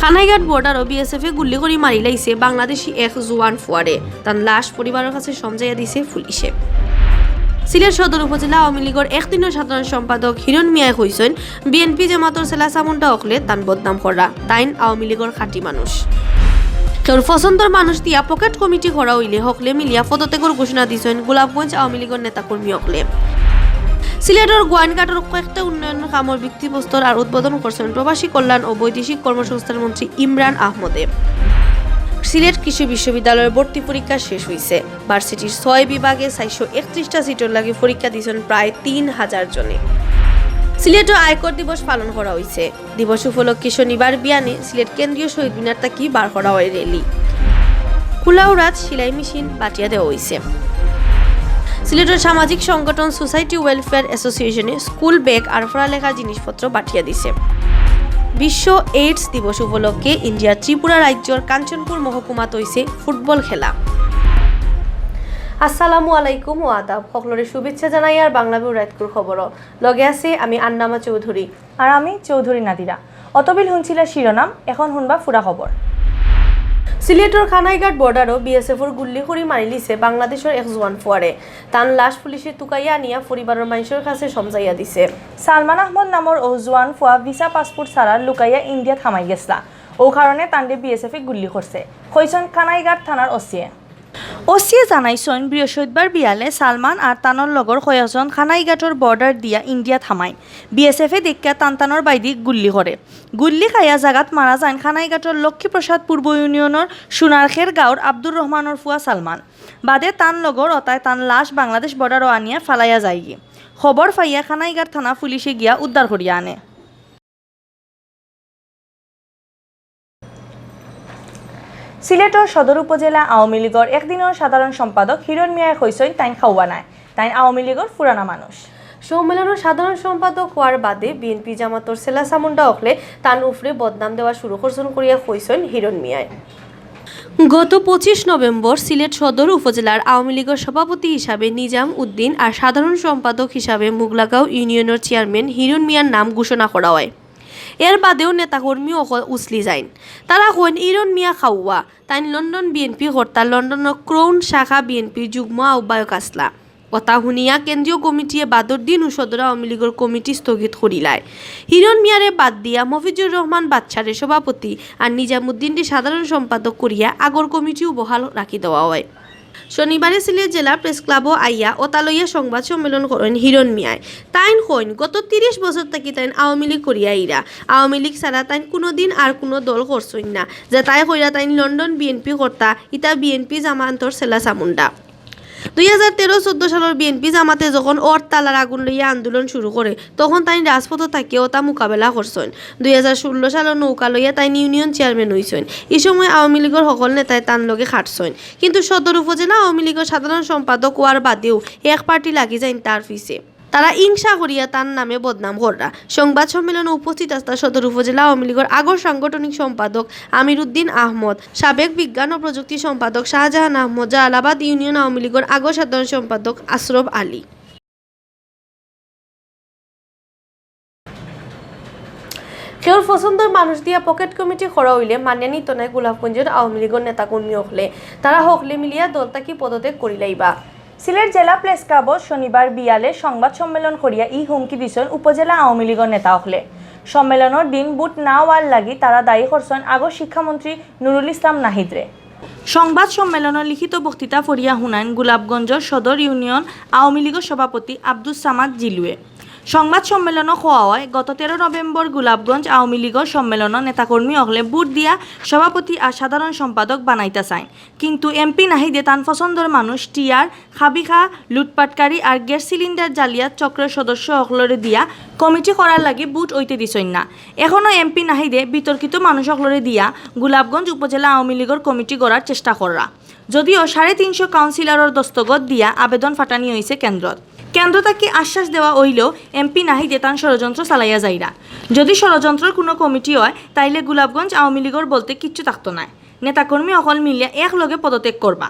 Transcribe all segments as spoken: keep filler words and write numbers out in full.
কানাইঘাট বর্ডারো বিএসএফ এ গুল্লি করি মারিলাইছে বাংলাদেশি এক জুয়ান ফুয়ারে। তান লাশ পরিবারর কাছে সমজাইয়া দিছে পুলিশে। সিলেট সদর উপজেলা আওয়ামী লীগর একদিনর সাধারণ সম্পাদক হিরণ মিয়ায় কইছইন, বিএনপি জামাতর ছেলা চামুন্ডা অকলে তান বদনাম কররা, তাইন আওয়ামী লীগর খাঁটি মানুষ। কেউর পছন্দর মানুষ দিয়া পকেট কমিটি করা অইলে হকলে মিলিয়া পদত্যাগর ঘোষণা দিছইন গোলাপগঞ্জ আওয়ামী লীগর নেতাকর্মী অকলে। সিলেটর গোয়াইনঘাটর কয়েকটা উন্নয়ন কামর ভিত্তিপ্রস্তর আর উদ্বোধন করছইন প্রবাসী কল্যাণ ও বৈদেশিক কর্মসংস্থান মন্ত্রী ইমরান আহমদে। সিলেট কৃষি বিশ্ববিদ্যালয়ের ভর্তি পরীক্ষা শেষ হইছে। ভার্সিটির ছয় বিভাগে চারশো একত্রিশটা সিটর লাগি পরীক্ষা দিছইন প্রায় তিন হাজার জনে। সিলেটও আয়কর দিবস পালন করা হইছে। দিবস উপলক্ষে শনিবার বিয়ানে সিলেট কেন্দ্রীয় শহীদ মিনার থাকি বার করা হয় র‍্যালি। কুলাউড়াত সেলাই মেশিন বাটিয়া দেওয়া হইছে। সিলেটর সামাজিক সংগঠন সোসাইটি ওয়েলফেয়ার অ্যাসোসিয়েশনে স্কুল ব্যাগ আর পড়ালেখার জিনিসপত্র বাটিয়া দিছে। বিশ্ব এইডস দিবস উপলক্ষে ইন্ডিয়ার ত্রিপুরা রাজ্যর কাঞ্চনপুর মহকুমাত হইছে ফুটবল খেলা। আসসালামু আলাইকুম ও আদাব। হকলরে শুভেচ্ছা জানাইয়ার বাংলা ভিউ রাইতকুর খবর। লগে আছি আমি আন্নামা চৌধুরী। আর আমি চৌধুরী নাদিরা। অতবিল হুনছিলা শিরোনাম, এখন হুনবা পুরা খবর। সিলেটর কানাইঘাট বর্ডারো বিএসএফর গুল্লি করি মারিলিছে বাংলাদেশর এক জুয়ান ফুয়ারে। তান লাশ পুলিশে তুকাইয়া আনিয়া পরিবারর মানষর কাছে সমজাইয়া দিছে। সালমান আহমদ নামর অউ জুয়ান ফুয়া ভিসা পাসপোর্ট ছাড়া লুকাইয়া ইন্ডিয়াত হামাই গেছলা। অউ কারণে তানরে বিএসএফ এ গুল্লি করছে, কইছইন কানাইঘাট থানার ওসিয়ে। ওসিয়ে জানাইছইন, বৃহস্পতিবার বিয়ালে সালমান আর তানর লগর কয়েকজন কানাইঘাটর বর্ডার দিয়া ইন্ডিয়াত হামাইন। বিএসএফ এ দেখিয়া তান তানর বাইদি গুল্লি করে। গুল্লি খাইয়া জাগাত মারা যাইন কানাইঘাটর লক্ষ্মীপ্রসাদ পূর্ব ইউনিয়নর সোনারখের গাঁওর আব্দুর রহমানর ফুয়া সালমান। বাদে তান লগর অতায় তান লাশ বাংলাদেশ বর্ডারো আনিয়া ফালাইয়া যায়গি। খবর পাইয়া কানাইঘাট থানা পুলিশে গিয়া উদ্ধার করিয়া আনে। সিলেটর সদর উপজেলা আওয়ামী লীগর একদিনর সাধারণ সম্পাদক হিরণ মিয়ায় কইছইন তাইন খাওয়া নায়, তাইন আওয়ামী লীগর পুরানা মানুষ। সম্মেলনর সাধারণ সম্পাদক হওয়ার বাদে বিএনপি জামাতর ছেলা চামুন্ডা অকলে তান উপরে বদনাম দেওয়া শুরু করছইন করিয়া কইছইন হিরণ মিয়ায়। গত পঁচিশ নভেম্বর সিলেট সদর উপজেলার আওয়ামী লীগর সভাপতি হিসাবে নিজাম উদ্দিন আর সাধারণ সম্পাদক হিসাবে মুগলাগাঁও ইউনিয়নর চেয়ারম্যান হিরণ মিয়ার নাম ঘোষণা করা হয়। এর বাদেও নেতাকর্মী অকল উছলি যাইন। তারা কইন হিরণ মিয়া খাওয়া, তাইন লন্ডন বিএনপি কর্তা, লন্ডনর ক্রাউন শাখা বিএনপির যুগ্ম আহ্বায়ক আছলা। অতা হুনিয়া কেন্দ্রীয় কমিটিয়ে বাদর দিনউ সদর আওয়ামী লীগর কমিটি স্থগিত করিলায়। হিরণ মিয়ারে বাদ দিয়া মফিজুর রহমান বাদশারে সভাপতি আর নিজামুদ্দিনরে সাধারণ সম্পাদক করিয়া আগর কমিটিউ বহাল রাখি দেওয়া হয়। শনিবারে সিলেট জেলা প্রেস ক্লাবো আইয়া অতা লইয়া সংবাদ সম্মেলন করইন হিরণ মিয়ায়। তাইন কইন, গত তিরিশ বছর থাকি তাইন আওয়ামী লীগ করিয়া আইরা। আওয়ামী লীগ ছাড়া তাইন কুনুদিন আর কুনু দল করছইন না। যেতায় কইরা তাইন লন্ডন বিএনপি কর্তা, ইতা বিএনপি জামাতর ছেলা চামুন্ডা। দুই হাজার তেরো চৌদ্দ সালর বিএনপি জামাতে যখন অর তালার আগুন লইয়া আন্দোলন শুরু করে, তখন তাইন রাজপথো থাকিয়া অতা মোকাবেলা করছইন। দুই হাজার ষোলো সালর নৌকা লইয়া তাইন ইউনিয়ন চেয়ারম্যান অইছইন। ই সময় আওয়ামী লীগর হকল নেতায় তান লগে খাটছইন। কিন্তু সদর উপজেলা আওয়ামী লীগর সাধারণ সম্পাদক হওয়ার বাদেও এক পার্টি লাগি যাইন তার পিছে। তারা হিংসা করিয়া তার নামে বদনাম কররা। সংবাদ সম্মেলনে উপস্থিত আছলা সদর উপজেলা আওয়ামী লীগর আগর সাংগঠনিক সম্পাদক আমির উদ্দিন আহমদ, সাবেক বিজ্ঞান ও প্রযুক্তি সম্পাদক শাহজাহান আহমদ, জালালাবাদ ইউনিয়ন আওয়ামী লীগর আগর সাধারণ সম্পাদক আশরফ আলী। কেউর পছন্দর মানুষ দিয়া পকেট কমিটি করা অইলে মানিয়া নিতো নায় গোলাপগঞ্জর আওয়ামী লীগর নেতাকর্মী অকলে। তারা হকলে মিলিয়া দল থাকি পদত্যাগ করিলাইবা। সিলেট জেলা প্রেস ক্লাবো শনিবার বিয়ালে সংবাদ সম্মেলন করিয়া ই হুমকি দিছইন উপজেলা আওয়ামী লীগর নেতা অকলে। সম্মেলনর দিন ভোট না অওয়ার লাগি তারা দায়ী করছইন আগর শিক্ষামন্ত্রী নুরুল ইসলাম নাহিদরে। সংবাদ সম্মেলনর লিখিত বক্তৃতা পড়িয়া হুনাইন গোলাপগঞ্জর সদর ইউনিয়ন আওয়ামী লীগর সভাপতি আব্দুস সামাদ জিলুয়ে। সংবাদ সম্মেলনো কওয়া হয়, গত তেরো নভেম্বর গোলাপগঞ্জ আওয়ামী লীগর সম্মেলনো নেতাকর্মী অকলে ভোট দিয়া সভাপতি আর সাধারণ সম্পাদক বানাইতা চাইন, কিন্তু এমপি নাহিদে তান পছন্দর মানুষ টিয়ার খাবিখা, লুটপাটকারী আর গ্যাস সিলিন্ডার জালিয়াত চক্রর সদস্য অকলরে দিয়া কমিটি করার লাগি ভোট অইতে দিছইন না। এখনো এমপি নাহিদে বিতর্কিত মানুষ অকলরে দিয়া গোলাপগঞ্জ উপজেলা আওয়ামী লীগর কমিটি গড়ার চেষ্টা কররা। যদিও সাড়ে তিনশো কাউন্সিলরর দস্তখত দিয়া আবেদন ফাটানি অইছে কেন্দ্রত। কেন্দ্র থাকি আশ্বাস দেওয়া অইলেও এমপি নাহিদে তান ষড়যন্ত্র চালাইয়া যাইরা। যদি ষড়যন্ত্রর কুনু কমিটি হয়, তাইলে গোলাপগঞ্জ আওয়ামী লীগর বলতে কিচ্ছু থাকতো নায়। নেতাকর্মী অকল মিলিয়া একলগে পদত্যাগ করবা।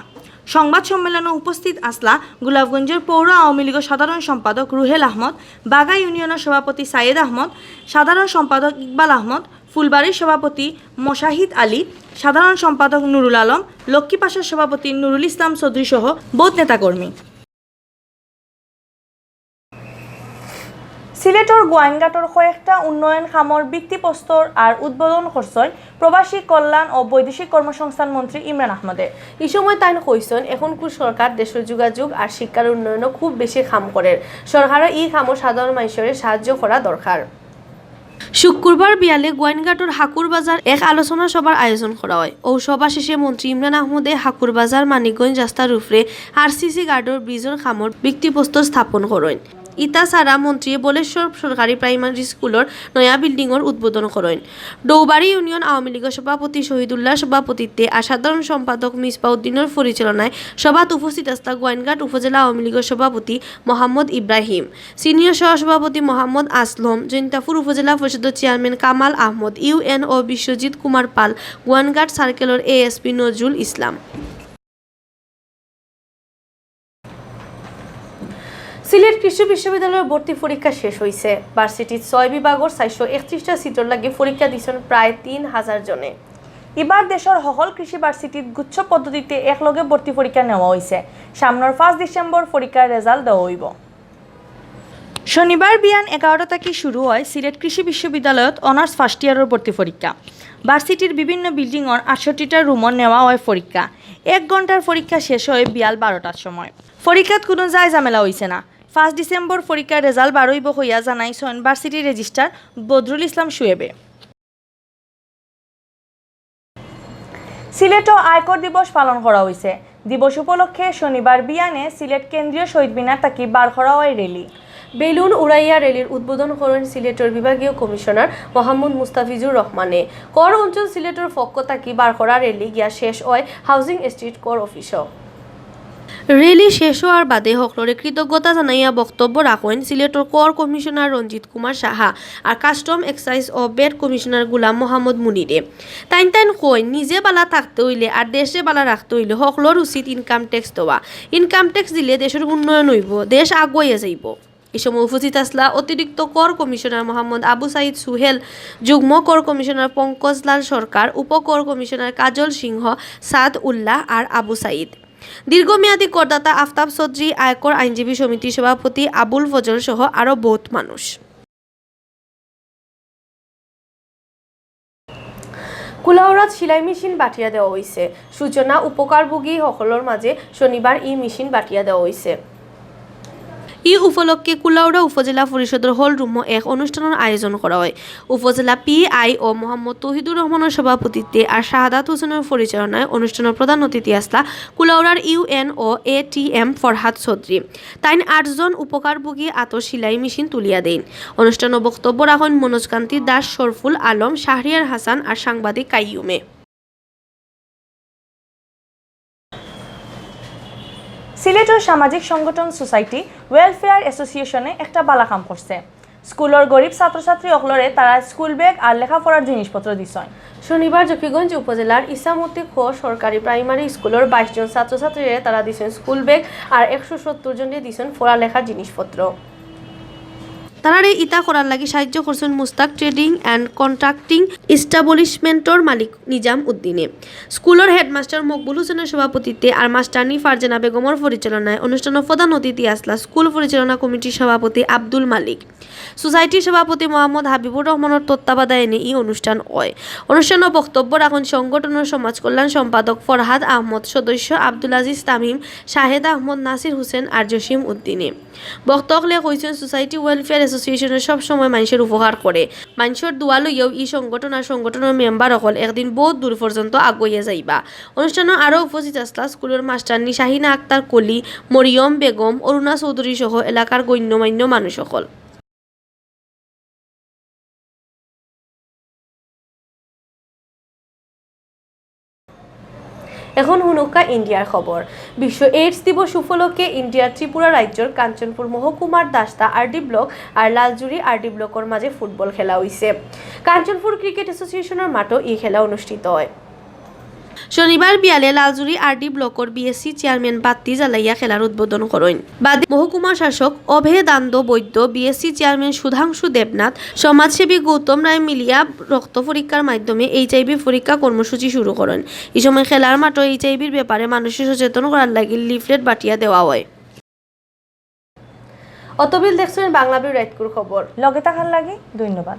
সংবাদ সম্মেলনো উপস্থিত আছলা গোলাপগঞ্জর পৌর আওয়ামী লীগর সাধারণ সম্পাদক রুহেল আহমদ, বাগা ইউনিয়নর সভাপতি সাইয়েদ আহমদ, সাধারণ সম্পাদক ইকবাল আহমদ, ফুলবাড়ির সভাপতি মোশাহিদ আলী, সাধারণ সম্পাদক নুরুল আলম, লক্ষ্মীপাশার সভাপতি নুরুল ইসলাম চৌধুরী সহ বউত নেতাকর্মী। সিলেটর গোয়াইনঘাটর কয়েকটা উন্নয়ন কামর ভিত্তিপ্রস্তর আর উদ্বোধন করছইন প্রবাসী কল্যাণ ও বৈদেশিক কর্মসংস্থান মন্ত্রী ইমরান আহমদে। ই সময় তাইন কইছইন, এখনকুর সরকার দেশর যোগাযোগ আর শিক্ষার উন্নয়নো খুব বেশি কাম করের। সরকারর ই কামো সাধারণ মানষরে সাহায্য করা দরকার। শুক্রবার বিয়ালে গোয়াইনঘাটর হাকুর বাজার এক আলোচনা সভার আয়োজন করা অয়। অউ সভা শেষে মন্ত্রী ইমরান আহমদে হাকুর বাজার মানিকগঞ্জ রাস্তার উপরে আরসিসি গার্ডর ব্রিজর কামর ভিত্তিপ্রস্তর স্থাপন করইন। ইতা ছাড়া মন্ত্রীয়ে বলেশ্বর সরকারি প্রাইমারি স্কুলর নয়া বিল্ডিংর উদ্বোধন করইন। ডৌবাড়ি ইউনিয়ন আওয়ামী লীগর সভাপতি শহীদুল্লাহর সভাপতিত্বে আর সাধারণ সম্পাদক মিসবাউদ্দিনর পরিচালনায় সভাত উপস্থিত আছলা গোয়াইনঘাট উপজেলা আওয়ামী লীগর সভাপতি মোহাম্মদ ইব্রাহিম, সিনিয়র সহসভাপতি মোহাম্মদ আসলম, জৈন্তাপুর উপজেলা পরিষদর চেয়ারম্যান কামাল আহমদ, ইউএনও বিশ্বজিৎ কুমার পাল, গোয়াইনঘাট সার্কেলর এএসপি নজরুল ইসলাম। সিলেট কৃষি বিশ্ববিদ্যালয়র ভর্তি পরীক্ষা শেষ অইছে। ভার্সিটির ছয় বিভাগর চাইরশো একত্রিশটা সিটর লাগি পরীক্ষা দিছইন প্রায় তিন হাজার জনে। ইবার দেশর হকল কৃষি ভার্সিটিত গুচ্ছ পদ্ধতিতে একলগে ভর্তি পরীক্ষা নেওয়া অইছে। সামনর পাঁচ ডিসেম্বর পরীক্ষার রেজাল্ট দেওয়া অইবো। শনিবার বিয়ান এগারোটা থাকি শুরু অয় সিলেট কৃষি বিশ্ববিদ্যালয়ত অনার্স ফার্স্ট ইয়ারর ভর্তি পরীক্ষা। ভার্সিটির বিভিন্ন বিল্ডিংর আটষট্টিটা রুমো নেওয়া অয় পরীক্ষা। এক ঘন্টার পরীক্ষা শেষ অয় বিয়াল বারোটার সময়। পরীক্ষাত কুনু যায় ঝামেলা অইছে না। পাঁচ ডিসেম্বর পরীক্ষার রেজাল্ট বার অইবো কইয়া জানাইছইন ভার্সিটির রেজিস্ট্রার বদরুল ইসলাম শুয়েবে। সিলেটও আয়কর দিবস পালন করা অইছে। দিবস উপলক্ষে শনিবার বিয়ানে সিলেট কেন্দ্রীয় শহীদ মিনার থাকি বার করা অয় র‍্যালি। বেলুন উড়াইয়া র‍্যালির উদ্বোধন করইন সিলেটর বিভাগীয় কমিশনার মোহাম্মদ মুস্তাফিজুর রহমানে। কর অঞ্চল সিলেটর পক্ষ থাকি বার করা র‍্যালি গিয়া শেষ অয় হাউজিং এস্টেট কর অফিসো। র‍্যালি শেষ অওয়ার বাদে হকলরে কৃতজ্ঞতা জানাইয়া বক্তব্য রাখইন সিলেটর কর কমিশনার রঞ্জিত কুমার সাহা আর কাস্টম, এক্সাইজ ও ভ্যাট কমিশনার গুলাম মোহাম্মদ মুনিরে। তাইন তাইন কইন, নিজে বালা থাকতে অইলে আর দেশরে বালা রাখতে অইলে হকলর উচিত ইনকাম ট্যাক্স দেওয়া। ইনকাম ট্যাক্স দিলে দেশর উন্নয়ন অইবো, দেশ আগুয়াইয়া যাইবো। ই সময় উপস্থিত আছলা অতিরিক্ত কর কমিশনার মোহাম্মদ আবু সাইদ সুহেল, যুগ্ম কর কমিশনার পঙ্কজ লাল সরকার, উপ কর কমিশনার কাজল সিংহ, সাদ উল্লাহ আর আবু সাইদ। দীর্ঘমেয়াদী করদাতা আফতাব চৌধুরী, আয়কর আইনজীবী সমিতির সভাপতি আবুল ফজল সহ আরো বউত মানুষ। কুলাউড়াত সেলাই মেশিন বাটিয়া দেওয়া অইছে। সূচনা উপকারভোগী হকলর মাঝে শনিবার ই মেশিন বাটিয়া দেওয়া অইছে। ই উপলক্ষে কুলাউড়া উপজেলা পরিষদর হল রুমো এক অনুষ্ঠানর আয়োজন করা অয়। উপজেলা পিআইও মোহাম্মদ তৌহিদুর রহমানর সভাপতিত্বে আর শাহাদাত হোসেনর পরিচালনায় অনুষ্ঠানর প্রধান অতিথি আছলা কুলাউড়ার ইউএনও এটিএম ফরহাদ চৌধুরী। তাইন আটজন উপকারভোগী আতর সেলাই মেশিন তুলিয়া দেইন। অনুষ্ঠানো বক্তব্য রাখইন মনোজকান্তি দাস, শরফুল আলম, শাহরিয়ার হাসান আর সাংবাদিক কাইয়ুমে। সিলেটর সামাজিক সংগঠন সোসাইটি ওয়েলফেয়ার অ্যাসোসিয়েশনে একটা বালা কাম করছে। স্কুলর গরিব ছাত্রছাত্রী অকলরে তারা স্কুল ব্যাগ আর লেখাপড়ার জিনিসপত্র দিছইন। শনিবার জকিগঞ্জ উপজেলার ইসামতি খ সরকারি প্রাইমারি স্কুলর বাইশ জন ছাত্রছাত্রীরে তারা দিছইন স্কুল ব্যাগ আর একশো সত্তর জনরে দিছইন পড়ালেখার জিনিসপত্র। তারারে ইতা করার লাগি সাহায্য করছইন মুস্তাক ট্রেডিং অ্যান্ড কন্ট্রাক্টিং ইস্টাবলিশমেন্টর মালিক নিজাম উদ্দিনে। স্কুলর হেডমাস্টার মকবুল হোসেনর সভাপতিত্বে আর মাস্টারনি ফারজানা বেগমর পরিচালনায় অনুষ্ঠানো প্রধান অতিথি আছলা স্কুল পরিচালনা কমিটির সভাপতি আব্দুল মালিক। সোসাইটির সভাপতি মোহাম্মদ হাবিবুর রহমানর তত্ত্বাবধানে ই অনুষ্ঠান অয়। অনুষ্ঠানো বক্তব্য রাখইন সংগঠনর সমাজ কল্যাণ সম্পাদক ফরহাদ আহমদ, সদস্য আব্দুল আজিজ তামিম, শাহেদ আহমদ, নাসির হোসেন আর জসিম উদ্দিনে। বক্তা অকলে কইছইন, সোসাইটি ওয়েলফেয়ার অ্যাসোসিয়েশনে সব সময় মানষর উপকার করে। মানষর দোয়া লইয়াউ ই সংগঠন আর সংগঠনর মেম্বার অকল একদিন বউত দূর পর্যন্ত আগুয়াইয়া যাইবা। অনুষ্ঠানো আরো উপস্থিত আছলা স্কুলর মাস্টারনি শাহিনা আক্তার কলি, মরিয়ম বেগম, অরুণা চৌধুরী সহ এলাকার গণ্যমান্য মানুষ অকল। এখন হুনুক্কা ইন্ডিয়ার খবর। বিশ্ব এইডস দিবস উপলক্ষে ইন্ডিয়ার ত্রিপুরা রাজ্যর কাঞ্চনপুর মহকুমার দাস্তা আরডি ব্লক আর লালজুরি আরডি ব্লকর মাঝে ফুটবল খেলা অইছে। কাঞ্চনপুর ক্রিকেট অ্যাসোসিয়েশনর মাঠো ই খেলা অনুষ্ঠিত অয়। শনিবার বিয়ালে লালজুড়ি আরডি ব্লকর বিএসসি চেয়ারম্যান বাত্তি জ্বালাইয়া খেলার উদ্বোধন করইন। বাদে মহকুমা শাসক অভেদানন্দ বৈদ্য, বিএসসি চেয়ারম্যান সুধাংশু দেবনাথ, সমাজসেবী গৌতম রায় মিলিয়া রক্ত পরীক্ষার মাধ্যমে এইচআইভি পরীক্ষা কর্মসূচি শুরু করইন। এই সময় খেলার মাঠে এইচআইভির ব্যাপারে মানুষরে সচেতন করার লাগি লিফলেট বাটিয়া দেওয়া হয়। অতবিল দেখছইন বাংলা ভিউ রাইতকুর খবর। লগে থাকার লাগি ধন্যবাদ।